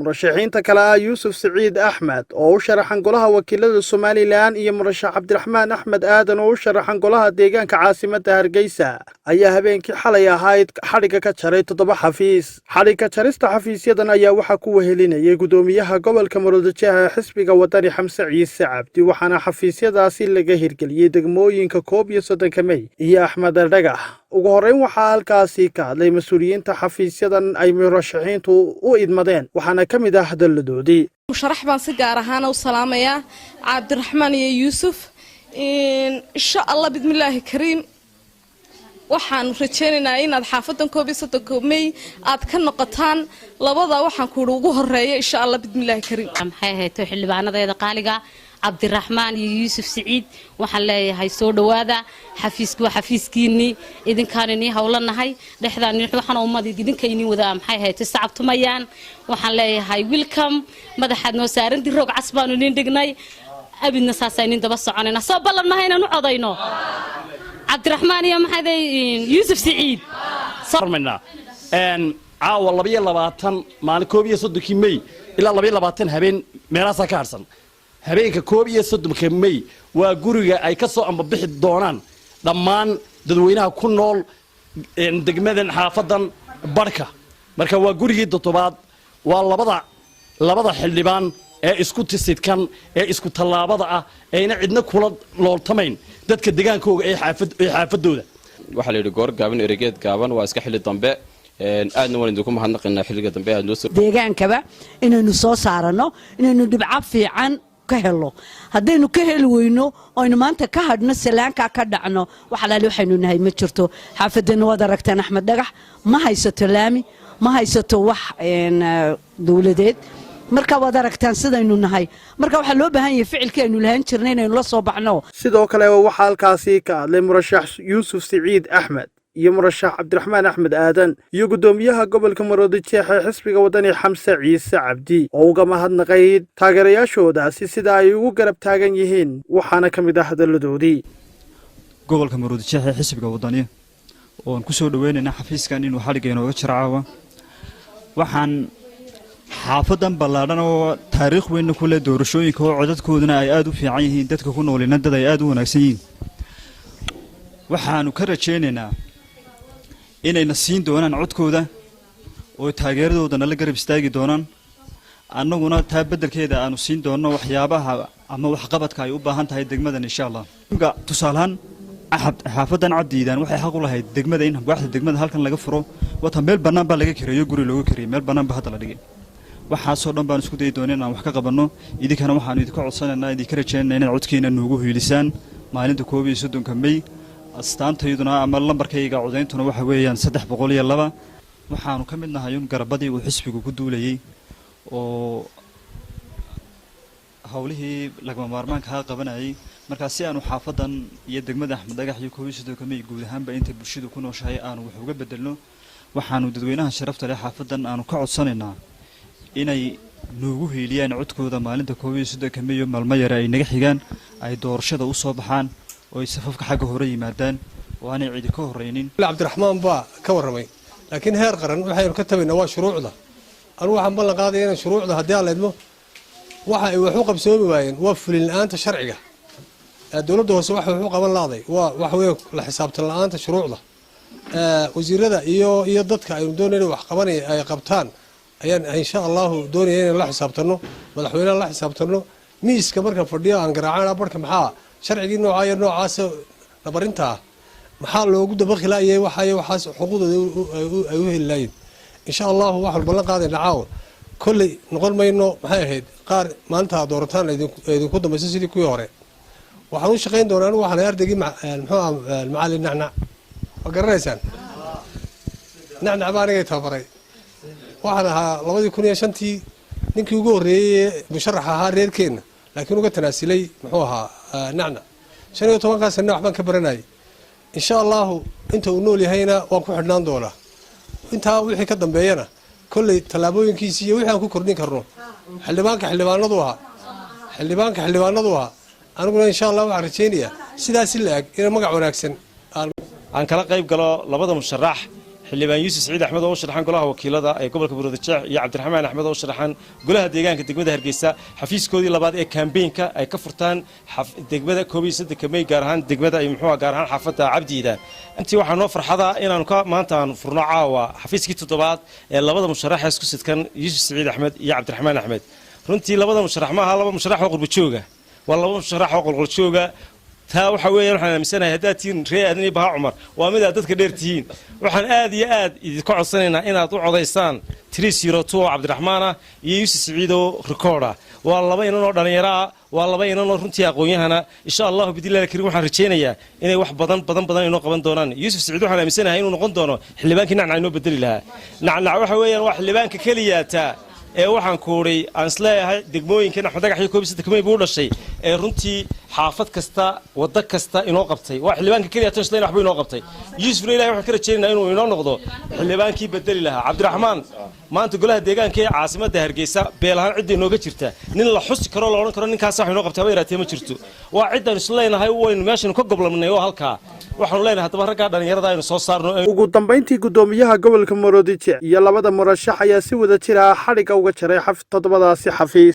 Murashaxiinta kale ah Yuusuf Siciid Axmed oo u sharaxan golaha wakiilada Somaliland iyo murashax Cabdiraxmaan Axmed Aadan oo u sharaxan golaha deegaanka caasimadda Hargeysa ayaa habeenkii xalay ahayd xadhigga ka jaray toddoba xafiis. Xadhigga jarista xafiisyadan ayaa waxaa ku wehelinayay gudoomiyaha gobolka Maroodijeex ee xisbiga Wadani, Xamse Ciise Cabdi, waxaana xafiisyadaasi laga hirgeliyey degmooyinka 31-ka Mey iyo Axmed Dhagax. Ugu horreyn waxaa halkaasi ka hadlay mas-uuliyiinta xafiisyadan ay murashaxiintu u idmadeen, waxaana ka mid ah hadalladoodii. Musharax baan si gaar ahaana u salaamayaa Cabdiraxmaan iyo Yuusuf. Insha Allah, bismillaahi kariim, waxaanu rajaynaynaa inaad xaafadan 31-ka Mey aad ka noqotaan labada waxaan kuuhi ugu horeeya, insha Allah, bismillaahi kariim. Maxay ahayto, xildhibaanadeeda qaaliga Cabdiraxmaan iyo Yuusuf Siciid, waxaan leeyahay soo dhowaada. Xafiisku waa xafiiskiinnii, idinkaan inii howlanahay dhexdaan waxaan ummad idinka inin wadaa. Maxay ahayto, sacabtumayaan. Waxaan leeyahay welcome. Madaxaad noo saaran diroog cas baanu inin dhignay, abidna saasaa inin daba soconayna. Soo ballan maha inaan u codayno Cabdiraxmaan iyo maxay Yuusuf Siciid? Caawa 22 maalin, 31-kii Mey ilaa 22 habeen meelahaasaa ka harsan. Habeenka 31-ka Mey waa guriga ay ka soo ambabixi doonaan dhammaan dadweynaha ku nool degmadan, xaafadan barhka. Marka waa gurigii toddobaad. Waa labada xildhibaan ee isku tisidkan ee isku tallaabada ah eeyna cidna kula looltamayn dadka degaankooga ee xaafadooda. Waxaa la yidhi goor gaaban eregeed gaaban. Waa iska xilli dambe, aadna waan idinku mahadnaqaynaa xilliga dambe aad noo soo Deegaankaba inaynu soo saarano, inaynu dhibco fiican ka helo. Haddaynu ka heli weyno oynu maanta ka hadhno, salaankaa ka dhacno, wax alaali waxaynu nahay ma jirto. Xaafadeenna waad aragtaan, Axmed Dhagax ma haysato laami, ma haysato wax dowladeed. Marka waad aragtaan sidaynu nahay. Marka waxaa loo baahan yahay ficilkii aynu lahaan jirnay inaynu la soo baxno. Sidoo kale waxaa halkaasi ka hadlay murashax Yuusuf Siciid Axmed iyo murashax Cabdiraxmaan Axmed Aadan iyo guddoomiyaha gobolka Maroodijeex ee xisbiga Wadani, Xamse Ciise Cabdi, oo uga mahadnaqay taageerayaashoodaasi sida ay ugu garab taagan yihiin, waxaana ka mid ah hadalladoodii. Gobolka Maroodijeex ee xisbiga Wadani oon ku soo dhaweynaynaa xafiiskan inuu xadhigga inooga jiro caawa. Waxaan xaafadan ballaadhan oo taariikh weynna ku leh doorashooyinka, oo codadkooduna ay aada u fiican yihiin, dadka ku noolina dad ay aada u wanaagsan yihiin, waxaanu ka rajaynaynaa inayna siin doonaan codkooda oo taageeradoodana la garab istaagi doonaan, annaguna taa beddelkeeda aanu siin doonno waxyaabaha ama waxqabadka ay u baahan tahay degmadan, insha Allah. Tusaalahaan, xaafadan Cabdiidaan waxay xaq u lahayd degmada in waaxda degmada halkan laga furo. Wata meel bannaan baa laga kireeyo, guri looga kiriyey, meel bannaan ba hadda la dhigay. Waxaasoo dhan baan isku dayi doona inaan wax ka qabanno. Idinkana waxaanu idinka codsanaynaa, idinka rajaynayna inaad codkiina noogu hiilisaan maalinta 31-ka Mey. Astaantayduna ama lambarkayga codayntuna waxa weeyaan 302. Waxaanu ka mid nahay un garabadii uu xisbigu ku duulayey oo howlihii lagama maarmaankaa qabanayay. Markaa si aanu xaafadan iyo degmada Axmed Dhagax iyo 31-ka Mey guud ahaanba inta bulshadu ku nooshahay aanu wax uga bedelno, waxaanu dadweynaha sharafta leh xaafadan aanu ka codsanaynaa inay noogu hiiliyaan codkooda maalinta 31-ka Mey oo maalmo yare ay naga xigaan, ay doorashada u soo baxaan oo ay safafka xagga hore yimaadaan oo aanay cidi ka horreynin. Cabdiraxmaan baa ka warramay, laakiin heer qaran waxaynu ka tabaynaa waa shuruucda. Anugu waxaan ballan qaadaya inaan shuruucda, haddii aan laydmo, waxa ay wax u qabsoomi waayeen waa fulin la-aanta sharciga. Dowladda hoose waxa wax u qaban laaday waa waxa weeye la xisaabtan la-aanta shuruucda. Wasiirada iyo dadka aynu doonayna wax qabanaya ay qabtaan ayaan insha Allahu doonaya inaan la xisaabtano, madaxweynaha la xisaabtano. Miiska marka fadhiyo aan garaacana barka, maxaa sharcigii noocaa iyo noocaas nabarinta ah maxaa loogu dabaqi laayay, waxay waxaas xuquuqdooda ay u heli laayeen? Insha Allahu waxaanu ballan qaadayna caawa kolley noqon mayno, maxay ahayd, qaar maalinta doorataan idinku dambaysa sidii kuwii hore. Waxaan u shaqayn doonaa, anigu waxaan ardaygii, muxuu ah, macalin Nacnac waa garanaysaan. Nacnac baa anigay tababaray. Waxaan ahaa 2005-tii ninkii ugu horreeyey ee musharax ahaa reerkeenna, laakiin uga tanaasilay, muxuu ahaa, Nacnac. 15-kaa sanna waxbaan ka baranayay. Insha Allahu inta uu nool yahayna waan ku xidhnaan doonaa. Intaa wixii ka dambeeyana kolley tallaabooyinkiisi iyo wixii aan ku kordhin karno. Xildhibaanka xildhibaanadu ahaa, xildhibaanka xildhibaanadu ahaa. Aniguna insha Allah waxaan rajaynayaa sidaasi la eg inaan magac wanaagsan aan kala qayb galo labada musharax. Xildhibaan Yuusuf Siciid Axmed oo u sharaxan golaha wakiilada ee gobolka Maroodijeex iyo Cabdiraxmaan Axmed oo u sharaxan golaha deegaanka degmada Hargeysa, xafiiskoodii labaad ee kambeynka ay ka furtaan degmada 31-ka Mey, gaar ahaan degmada muxuu, gaar ahaan xaafadda Cabdiida. Intii waxaa noo farxada inaanu ka maanta aan furno caawa xafiiskii toddobaad ee labada musharax ee isku sidkan, Yuusuf Siciid Axmed iyo Cabdiraxmaan Axmed. Runtii labada musharax maaha laba musharax oo qurbajooga, waa laba musharax oo qolqoljooga. Taa waxa weeyaan, waxaan aaminsanahay haddaad tihiin ree Aadan iyo Baha Cumar, waa mid aad dadka dheer tihiin. Waxaan aad iyo aad idinka codsanaynaa inaad u codaysaan 302 oo Cabdiraxmaan ah iyo Yuusuf Siciid oo rikoord ah. Waa laba inan oo dhallinyaro ah, waa laba inan oo runtii aqoon-yahana. Insha Allahu bidillahi alkarim, waxaan rajaynayaa inay wax badan badan badan inoo qaban doonaan. Yuusuf Siciid waxaan aaminsanahay inuu noqon doono xildhibaankii nacnac inoo bedeli lahaa. Nacnac waxa weeyaan waa xildhibaanka keliyaata ee waxaan kuuray aan isleeyahay degmooyinkan Axmed Dhagax iyo 31-ka Mey buu u dhashay, ee runtii xaafad kasta, waddo kasta inoo qabtay. Waa xildhibaanka keliya tan isleyn waxbuu inoo qabtay. Yuusufna Ilahay waxaan ka rajaynaynaa inuu inoo noqdo xildhibaankii bedeli lahaa Cabdiraxmaan. Maanta golaha deegaanka ee caasimadda Hargeysa beel ahaan cidda inooga jirta, nin la xusi karo, la odhan karo ninkaas wax inoo qabtay, haba yaraatee ma jirto. Waa ciddaan isleenahay waynu meeshanu ka goblamnay oo halkaa waxaanu leenahay. Haddaba raggaa dhallinyarada aynu soo saarno. Ugu dambayntii, guddoomiyaha gobolka Maroodijeex iyo labada murashax ayaa si wada jira xadhigga uga jaray toddobadaasi xafiis.